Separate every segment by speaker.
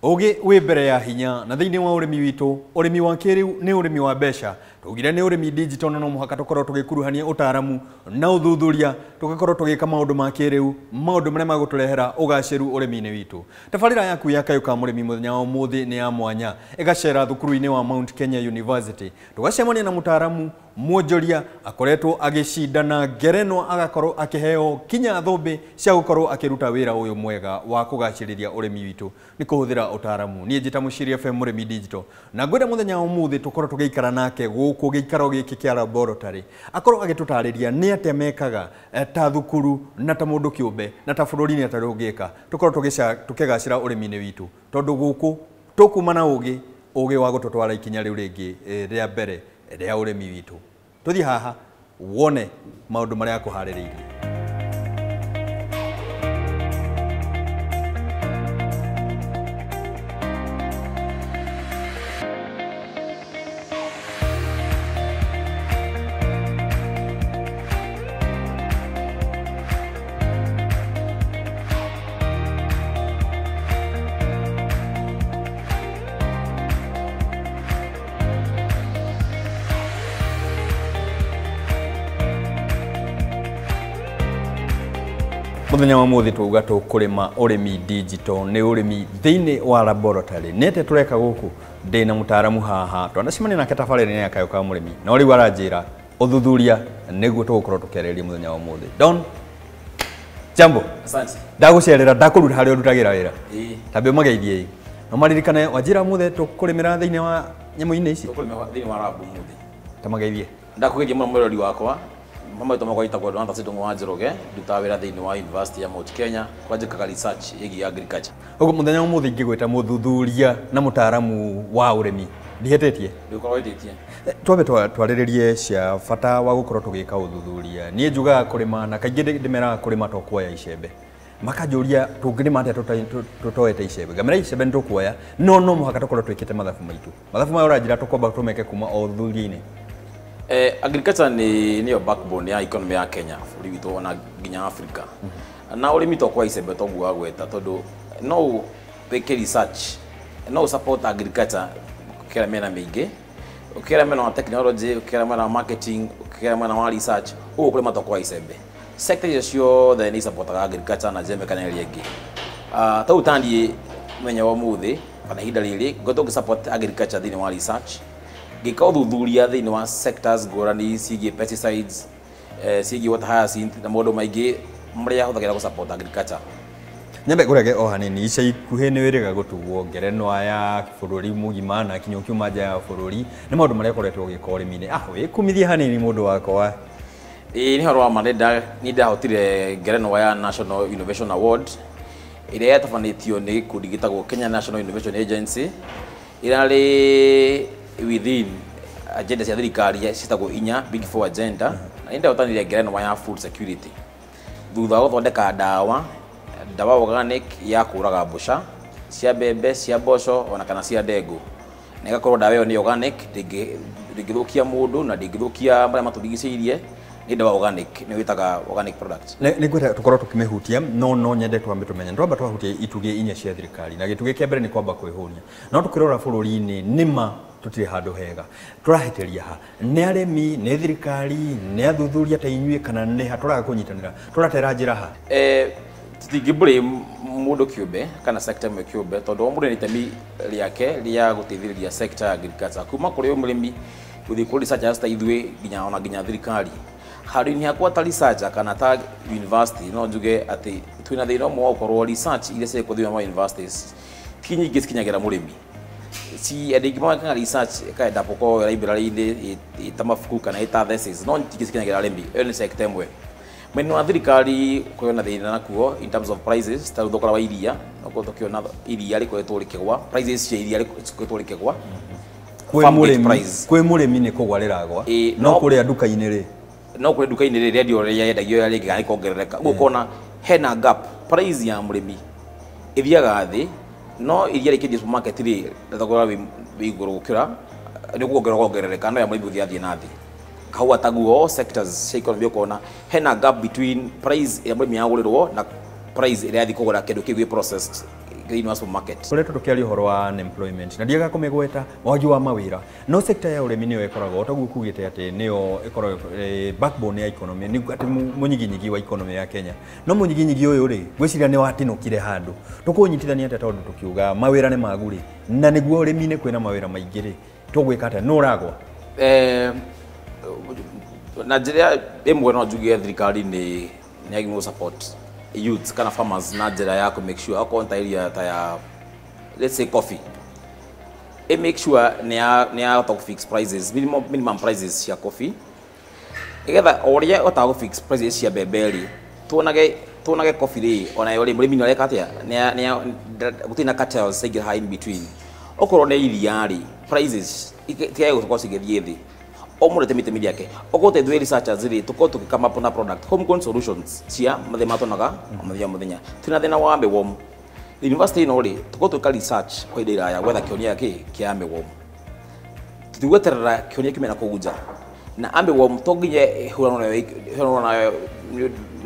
Speaker 1: Ũgĩ wĩ mbere ya hinya na thĩinĩ wa ũrĩmi witũ, ũrĩmi wa kĩrĩu nĩ ũrĩmi wa mbeca. Tugire nĩ ũrĩmi digital na no mũhaka tũkorwo tũgĩkuruhania ũtaaramu na ũthuthuria, tũgakorwo tũgĩka maũndũ ma kĩrĩu, maũndũ marĩa magũtũrehera ũgacĩru ũrĩmi-inĩ witũ. Tabarĩra yaku ya Kayũ ka Mũrĩmi mũthenya wa ũmũthĩ nĩ ya mwanya, ĩgacera thukuru-inĩ wa Mount Kenya University. Tũgacemania na mũtaaramu mwonjoria akoretwo agĩcindana ngerenwa, agakorwo akĩheo kinya thũmbĩ cia gũkorwo akĩruta wĩra ũyũ mwega wa kũgacĩrithia ũrĩmi witũ nĩ kũhũthĩra ũtaaramu. Niĩ njĩta Mũciria FM Mũrĩmi Digital na ngwenda mũthenya wa ũmũthĩ tũkorwo tũgĩikara nake gũkũ gĩikaro gĩkĩ kĩa laboratory, akorwo agĩtũtarĩria nĩ atĩa mekaga ta thukuru na ta mũndũ kĩũmbe na ta bũrũri nĩ atĩa ũngĩka tũkorwo tũkĩgacĩra ũrĩmi-inĩ witũ, tondũ gũkũ tũkuma na ũgĩ ũgĩ wa gũtũtwara ikinya rĩu rĩngĩ rĩa mbere rĩa ũrĩmi witũ. Tũthiĩ haha wone maũndũ marĩa akũharĩrĩirie. Mũthenya wa mũthĩ twauga tũkũrĩma ũrĩmi digital, nĩ ũrĩmi thĩinĩ wa laboratory. Nĩ atĩa tũreka gũkũ? Ndĩna mũtaaramu haha, twanacemania nake tabarĩra-inĩ ya Kayũ ka Mũrĩmi, no rĩu aranjĩra ũthuthuria nĩguo tũgũkorwo tũkĩarĩrĩria mũthenya wa ũmũthĩ. Don, jambo.
Speaker 2: Asante.
Speaker 1: Ndagũcerera, ndakũruta harĩa ũrutagĩra wĩra. Tambe ũmageithie. No maririkane wanjĩra ũmũthĩ tũkũrĩmĩra thĩinĩ wa nyamũ-inĩ ici?
Speaker 2: Tũkũrĩmĩra thĩinĩ wa lab ũmũthĩ.
Speaker 1: Ta mageithie.
Speaker 2: Ndakũgeithia mũno mwĩrori wakwa. Mama wetu makwa itagwo Donata Ndung'u wa Njoroge, ndutaga wĩra thĩinĩ wa University ya Mount Kenya, kũrĩa njĩkaga research ĩgiĩ agriculture.
Speaker 1: Ũguo mũthenya ũmũthĩ ingĩgwĩta mũthuthuria na mũtaaramu wa ũrĩmi, ndihĩtĩtie?
Speaker 2: Ndũkorwo wĩtĩtie.
Speaker 1: Twambe twarĩrĩrie cia bata wa gũkorwo tũgĩka ũthuthuria. Niĩ njugaga kũrĩma, na kaingĩ ndĩmeraga kũrĩma to kuoya icembe. Makanjũria tũngĩrĩma atĩa tũtoete icembe. Ngamera icembe nĩ tũkuoya, no no mũhaka tũkorwo twĩkĩte mathabu maitũ. Mathabu maya ũranjĩra tũkwamba tũmeke kuma o ũthuthuria-inĩ.
Speaker 2: Agriculture ni nĩyo backbone ya economy ya Kenya, bũrũri witũ ona nginya Africa. Na ũrĩmi to kwa icembe toguo wagweta, tondũ no wĩke research, no support agriculture ũkĩra mĩena mĩingĩ, ũkĩra mwena wa technology, ũkĩra mwena wa marketing, ũkĩra mwena wa research, ũguo kũrĩma to kwa icembe. Sector icio ciothe nĩ supportaga agriculture na njĩra ĩmwe kana ĩrĩa ĩngĩ. Tau taniĩ mũthenya wa ũmũthĩ kana ihinda rĩrĩ ngoretwo ngĩ support agriculture thĩinĩ wa research, ngĩka ũthuthuria thĩinĩ wa sectors ngũrani ciĩgiĩ pesticides, ciĩgiĩ water hyacinth na maũndũ maingĩ marĩa hũthagĩra gũ support agriculture.
Speaker 1: Nyambe ngũrege o hanini, ica ikuhĩ nĩ wĩrĩga gũtugwo ngerenwa ya bũrũri mũgima na kinya ũkiuma nja ya bũrũri, nĩ maũndũ marĩa ũkoretwo ũgĩka ũrĩmi-inĩ. Wĩkumithie hanini mũndũ wakwa.
Speaker 2: Ĩĩ, nĩ ũhoro wa ma, nĩ ndahotire ngerenwa ya National Innovation Award ĩrĩa yatabanĩtio nĩ gĩkundi gĩtagwo Kenya National Innovation Agency, ĩrarĩ within agenda cia thirikari ciĩtagwo inya, Big Four agenda, na nĩ ndahotanire ngerenwa ya food security thutha wa gũthondeka ndawa organic ya kũraga mbũca cia mbembe, cia mboco ona kana cia ndengũ, na ĩgakorwo ndawa ĩyo nĩ organic, ndĩngĩthũkia mũndũ na ndĩngĩthũkia marĩa matũrigicĩirie. Nĩ ndawa organic, nĩ wĩtaga organic product.
Speaker 1: Nĩ ngwenda tũkorwo tũkĩmĩhutia, no nyende twambe tũmenye. Twamba twahutia itugĩ inya cia thirikari, na gĩtugĩ kĩa mbere nĩ kwamba kwĩhũnia. No tũkĩrora bũrũri-inĩ nĩma tũtirĩ handũ hega. Tũrahĩtĩria ha? Nĩ arĩmi, nĩ thirikari, nĩ athuthuria ta inyuĩ, kana nĩ ha tũraga kũnyitanĩra? Tũratera njĩra ha?
Speaker 2: Tũtingĩ blame mũndũ kĩũmbe kana sector ĩmwe kĩũmbe, tondũ o mũndũ nĩ itemi rĩake rĩa gũteithĩrĩria sector ya agriculture, kuma kũrĩ mũrĩmi gũthiĩ kũrĩ researchers ta ithuĩ nginya ona nginya thirikari. Handũ-inĩ hakwa ta researcher kana ta university, no njuge atĩ twĩna thĩna ũmwe wa gũkorwo research iria cirekwo thĩinĩ wa universities ti nyingĩ cikinyagĩra mũrĩmi. Andũ aingĩ mekaga research ĩkaenda gũkorwo library-inĩ ĩ ta mabuku kana ĩ ta thesis, no nyingĩ cikinyagĩra arĩmi. Ĩyo nĩ sector ĩmwe. Mwena wa thirikari kwĩna thĩna nakuo in terms of prices, ta thogora wa iria, no tũkĩona iria rĩkoretwo rĩkĩgwa, prices cia iria rĩkoretwo rĩkĩgwa.
Speaker 1: Kwĩ mũrĩmi nĩ kũgwa rĩragwa, no kũrĩa nduka-inĩ rĩ,
Speaker 2: no kũrĩa nduka-inĩ rĩ, rĩendio rĩrĩa yendagio ya rĩngĩ kana ĩkongerereka. Ũguo ũkona hena gap, price ya mũrĩmi ĩthiaga thĩ, no iria rĩkĩendio supermarket rĩ, thogora wĩ igũrũ gũkĩra, nĩ kuongerereka, no ya mũrĩmi gũthiĩ na thĩ. Kahũa taguo sectors cia economy ũkona hena gap between price ĩrĩa mũrĩmi agũrĩrwo na price ĩrĩa athiĩ kũgũra kĩndũ kĩu gĩ processed thĩinĩ wa supermarket.
Speaker 1: Koretwo tũkĩaria ũhoro wa unemployment na ndiaga kũmĩgweta wagi wa mawĩra, no sector ya ũrĩmi nĩyo ĩkoragwo toguo kugĩte atĩ nĩyo ĩkoragwo backbone ya economy, nĩ atĩ mũnyiginyigi wa economy ya Kenya. No mũnyiginyigi ũyũ rĩ, ngwĩciria nĩ watinũkire handũ. Tũkũnyitithania atĩa tondũ tũkiuga mawĩra nĩ magu rĩ, na nĩguo ũrĩmi-inĩ kwĩna mawĩra maingĩ rĩ, tũgwĩka atĩa? Nũ ũragwa?
Speaker 2: Na njĩra ĩmwe no njuge thirikari nĩ yagĩrĩirwo support youths kana farmers na njĩra ya kũ make sure okorwo ta area ta ya, let's say, coffee, ĩ make sure nĩ yahota kũ fix prices, minimum prices cia coffee, nĩgetha o ũrĩa ĩhotaga kũ fix prices cia mbembe rĩ, tuonage coffee rĩ, ona yo rĩ, mũrĩmi nĩ areka atĩa, gũtirĩ na cartels ciaingĩra haha in between. Okorwo nĩ iria rĩ, prices itigae gũkorwo cigĩthiĩ thĩ, o mũndũ ateme itemi rĩake. Okorwo ta ithuĩ researchers rĩ, tũkorwo tũgĩ come up na product, homegrown solutions cia mathĩna tuonaga o mũthenya o mũthenya. Twĩna thĩna wa armyworm university ĩno rĩ, tũkorwo tũgĩka research kwa ihinda iraya gwetha kĩhonia kĩ kĩa armyworm. Tũtigweterera kĩhonia kiume na kũu nja, na armyworm to nginya ĩhũranwo nayo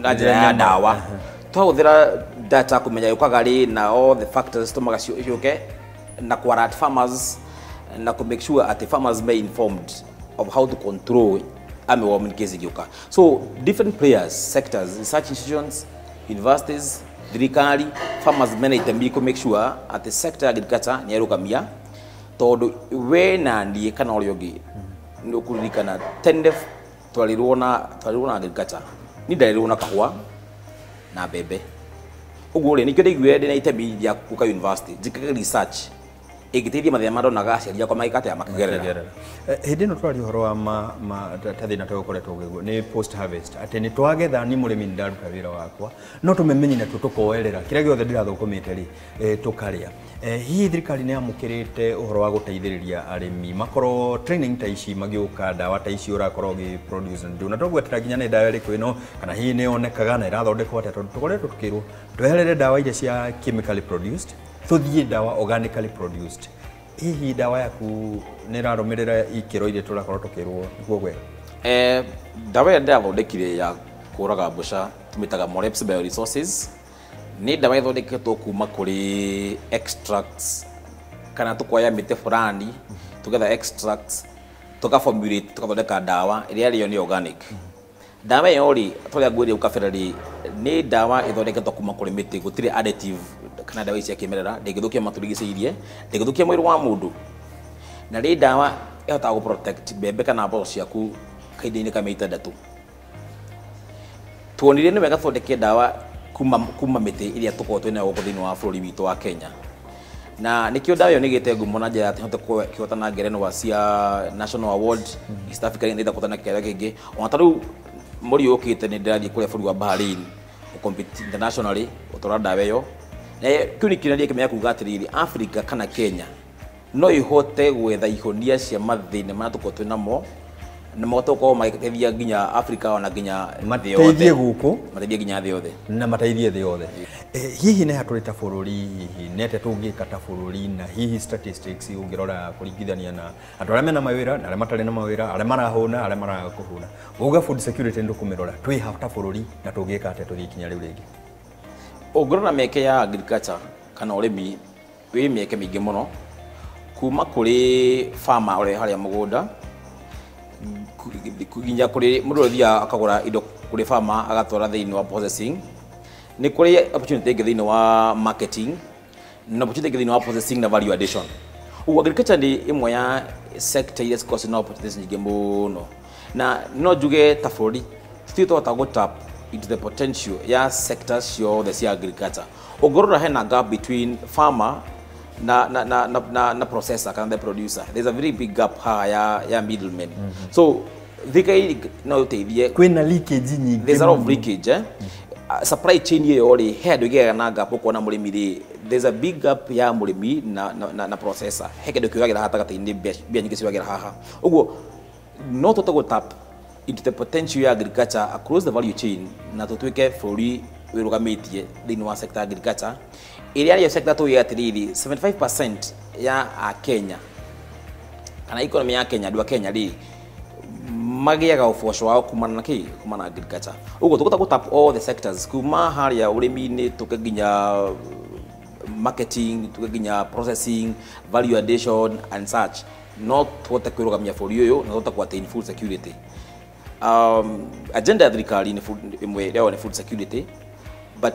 Speaker 2: na njĩra ya ndawa. Twahũthĩra data kũmenya yũkaga rĩ na all the factors tũmaga ciũke, na kũ alert farmers na kũ make sure atĩ farmers me informed of how to control armyworm in case ĩgĩũka. So different players, sectors, research institutions, universities, thirikari, farmers mena itemi kũ make sure atĩ sector ya agriculture nĩ yarũgamia, tondũ we na niĩ kana ũrĩa ũngĩ nĩ ũkũririkana tene twarirwo na agriculture. Ni ndarerirwo na kahũa na mbembe. Ũguo rĩ, nĩkĩo ndaiguire ndĩna itemi rĩa gũka university njĩkage research ĩngĩteithia mathĩna marĩa ndonaga aciari akwa magĩka atĩa, makĩgerera.
Speaker 1: Hĩndĩ ĩno twaria ũhoro wa ta thĩna ta ũkoretwo ũkĩguo nĩ post harvest, atĩ nĩ twagetha, ni mũrĩmi nĩ ndaruta wĩra wakwa, no tũmemenyi natuo tũkoerera kĩrĩa gĩothe ndĩrathũkũmĩte rĩ, tũkarĩa. Hihi thirikari nĩ yamũkĩrĩte ũhoro wa gũteithĩrĩria arĩmi makorwo training ta ici magĩũka, ndawa ta ici ũrakorwo ũgĩ produce, na tũgwetera nginya nĩ ndawa ĩrĩkũ ĩno, kana hihi nĩ yonekaga na ĩrathondekwo atĩa, tondũ tũkoretwo tũkĩrwo tweherere ndawa iria cia chemically produced, tũthiĩ ndawa organically produced? Hihi ndawa yaku nĩ ĩrarũmĩrĩra ikĩro iria tũrakorwo tũkĩrwo nĩguo gwega?
Speaker 2: Ndawa ĩrĩa ndĩrathondekire ya kũraga mbũca tũmĩtaga Moreps Bioresources. Nĩ ndawa ĩthondeketwo kuma kũrĩ extracts, kana tũkoya mĩtĩ fulani, tũgetha extracts, tũka formulate, tũkathondeka ndawa ĩrĩa ĩrĩo nĩ organic. Ndawa ĩyo rĩ, tũrĩa ngwĩrire kabere rĩ, nĩ ndawa ĩthondeketwo kuma kũrĩ mĩtĩ, gũtirĩ additive kana ndawa ici cia kĩmerera, ndĩngĩthũkia matũrigicĩirie, ndĩngĩthũkia mwĩrĩ wa mũndũ, na rĩ ndawa ĩhotaga gũ protect mbembe kana mboco ciaku kahinda-inĩ ka mĩeri 6. Tuonire nĩ wega tũthondeke ndawa kuma mĩtĩ ĩrĩa tũkoragwo twĩ nayo gũkũ thĩinĩ wa bũrũri witũ wa Kenya, na nĩkĩo ndawa ĩyo nĩ ĩgĩte ngumo na njĩra ya atĩ hote kũhotana ngerenwa cia national award East Africa, nĩ kũhotana kĩheo kĩngĩ. Ona ta rĩu mweri ũyũ ũkĩte nĩ ndĩrathiĩ kũrĩa bũrũri wa Bahrain gũ compete internationally gũtwara ndawa ĩyo, na kĩu nĩ kĩonereria kĩmwe gĩa kuga atĩrĩrĩ, Africa kana Kenya no ihote gwetha ihonia cia mathĩna marĩa tũkoragwo twĩ namo, na mahote gũkorwo magĩteithia nginya Africa ona nginya thĩ yothe.
Speaker 1: Mateithie gũkũ.
Speaker 2: Mateithie nginya thĩ yothe.
Speaker 1: Na mateithie thĩ yothe. Hihi nĩ hatũrĩ ta bũrũri, hihi nĩ atĩa tũngĩka ta bũrũri, na hihi statistics ũngĩrora kũringithania na andũ arĩa mena mawĩra na arĩa matarĩ na mawĩra, arĩa marahũna, arĩa maraga kũhũna, uga food security nĩ tũkũmĩrora twĩ ha ta bũrũri, na tũngĩka atĩa tũthiĩ ikinya rĩu rĩngĩ?
Speaker 2: Ũngĩrora mĩeke ya agriculture kana ũrĩmi, wĩ mĩeke mĩingĩ mũno, kuma kũrĩ farmer ũrĩa harĩa mũgũnda nginya kũrĩ mũndũ ũrĩa ũthiaga akagũra indo kũrĩ farmer agatwara thĩinĩ wa processing. Nĩ kũrĩ opportunity ĩngĩ thĩinĩ wa marketing, na opportunity ĩngĩ thĩinĩ wa processing na value addition. Ũguo agriculture nĩ ĩmwe ya sector iria cikoragwo ciĩna opportunities nyingĩ mũno, na no njuge ta bũrũri tũtirĩ twahota gũ tap into the potential ya sectors ciothe cia agriculture. Ũngĩrora hena gap between farmer na processor kana the producer. There's a very big gap haha ya middlemen. So thirikari no ĩteithie.
Speaker 1: Kwĩna leakage nyingĩ.
Speaker 2: There's a lot of leakage, eh? Supply chain ĩyo rĩ, he handũ ĩgĩaga na gap. Ũkona mũrĩmi rĩ, there's a big gap ya mũrĩmi na processor, he kĩndũ kĩũragĩra haha gatagatĩ-inĩ, mbia nyingĩ ciũragĩra haha. Ũguo no tũhote gũ tap into the potential ya agriculture across the value chain, na tũtuĩke bũrũri wĩrũgamĩtie thĩinĩ wa sector ya agriculture, ĩrĩa nĩyo sector tũgĩ atĩrĩrĩ, 75% ya Akenya kana economy ya Kenya, andũ a Kenya rĩ, magĩaga ũboco wao kumana na kĩ? Kumana na agriculture. Ũguo tũkũhota gũ tap all the sectors, kuma harĩa ũrĩmi-inĩ tũke nginya marketing, tuge nginya processing, value addition and such, no tuhote kwĩrũgamia bũrũri ũyũ na tũhote ku attain food security. Agenda ya thirikari nĩ food, ĩmwe yao nĩ food security, but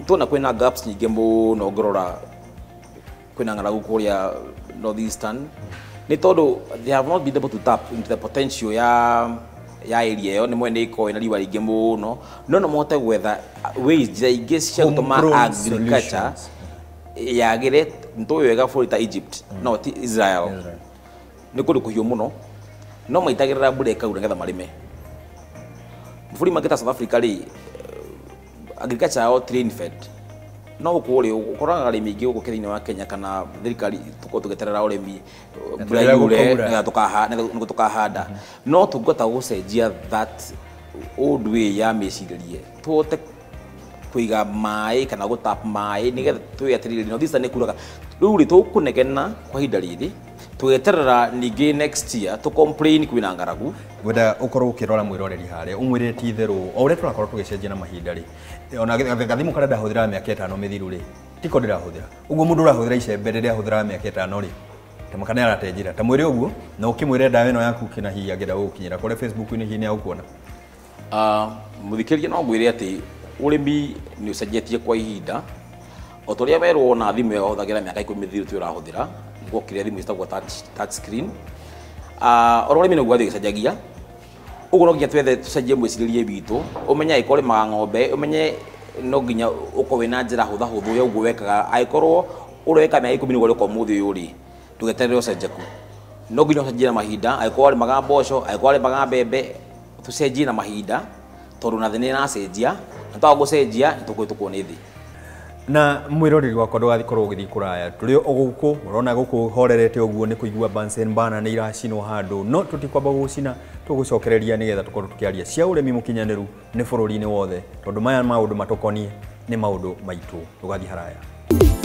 Speaker 2: tuona kwĩna gaps nyingĩ mũno. Ngĩrora kwĩna ng'aragu kũrĩa North Eastern nĩ tondũ they have not been able to tap into the potential ya area ĩyo. Nĩ mwene ĩkoragwo ĩna riũa rĩingĩ mũno, no mahote gwetha ways, njĩra ingĩ cia gũtũma
Speaker 1: Homegrown
Speaker 2: agriculture
Speaker 1: solutions.
Speaker 2: yagĩre. Nĩtũĩ wega bũrũri ta Egypt, no ti Israel, nĩ kũndũ kũhiũ mũno, no maitagĩrĩra mbura ĩkaura nĩgetha marĩme. Mabũrũri mangĩ ta South Africa rĩ, agriculture yao ti rain fed. No gũkũ rĩ, ũkoraga arĩmi aingĩ gũkũ thĩinĩ wa Kenya kana thirikari tũkorwo tũgĩeterera ũrĩmi mbura
Speaker 1: Eterera
Speaker 2: yure
Speaker 1: gũkaura.
Speaker 2: Nĩgetha tũkahanda. No tũngĩhota gũcenjia that old way ya mĩcirĩrie, tũhote kũiga maĩ kana gũtap maĩ nĩgetha twĩ atĩrĩrĩ, no thisa nĩ kuraga rĩu rĩ, tũkũnegena kwa ihinda rĩrĩ tũgeterera ningĩ next year tũ complain kwĩna ng'aragu.
Speaker 1: Ngwenda ũkorwo ũkĩrora mwĩroreri harĩa ũmwĩre ti itherũ o ũrĩa tũrakorwo tũgĩcenjia na mahinda rĩ, ona gathimũ karĩa ndahũthĩraga mĩaka 5 mĩthiru rĩ, tiko ndĩrahũthĩra ũguo. Mũndũ ũrahũthĩra icembe rĩrĩa ahũthĩraga mĩaka 5 rĩ, ta kana arate njĩra ta mwĩre ũguo na ũkĩmwĩre ndawa ĩno yaku kĩna hihi angĩenda gũgũkinyĩra kũrĩa Facebook-inĩ hihi nĩ agũkuona.
Speaker 2: Mũthikĩrĩria, no ngwĩre atĩ ũrĩmi nĩ ũcenjetie kwa ihinda. O ta ũrĩa werwo na thimũ ĩyo ũhũthagĩra mĩaka 10 mĩthiru ti ũrahũthĩra, gwokire thimũ citagwo touch screen. Oro ũrĩmi nĩguo wathiĩ ũgĩcenjagia ũguo, no nginya twethe tũcenjie mwĩcirĩrie witũ. Ũmenye angĩkorwo ũrĩmaga ng'ombe, ũmenye no nginya ũkorwo wĩna njĩra hũthahũthũ ya ũguo wekaga. Angĩkorwo ũreka mĩaka 10 nĩguo ũreka ũmũthĩ ũyũ rĩ, ndũgeterere ũcenjeku, no nginya ũcenjie na mahinda. Angĩkorwo warĩmaga mboco, angĩkorwo warĩmaga mbembe, tũcenjie na mahinda tondũ na thĩ nĩ ĩracenjia, na twaga gũcenjia nĩ tũkũhĩtũkwo nĩ thĩ.
Speaker 1: Na mwĩroreri wakwa, ndũgakorwo ũgĩthiĩ kũraya, tũrĩ o gũkũ. Ũrona gũkũ horerete ũguo nĩ kũigua Bunsen burner nĩ iracinwo handũ, no tũtikwamba gũcina, tũgũcokereria nĩgetha tũkorwo tũkĩaria cia ũrĩmi mũkinyanĩru nĩ bũrũri-inĩ wothe, tondũ maya maũndũ matũkoniĩ, nĩ maũndũ maitũ. Ndũgathiĩ haraya.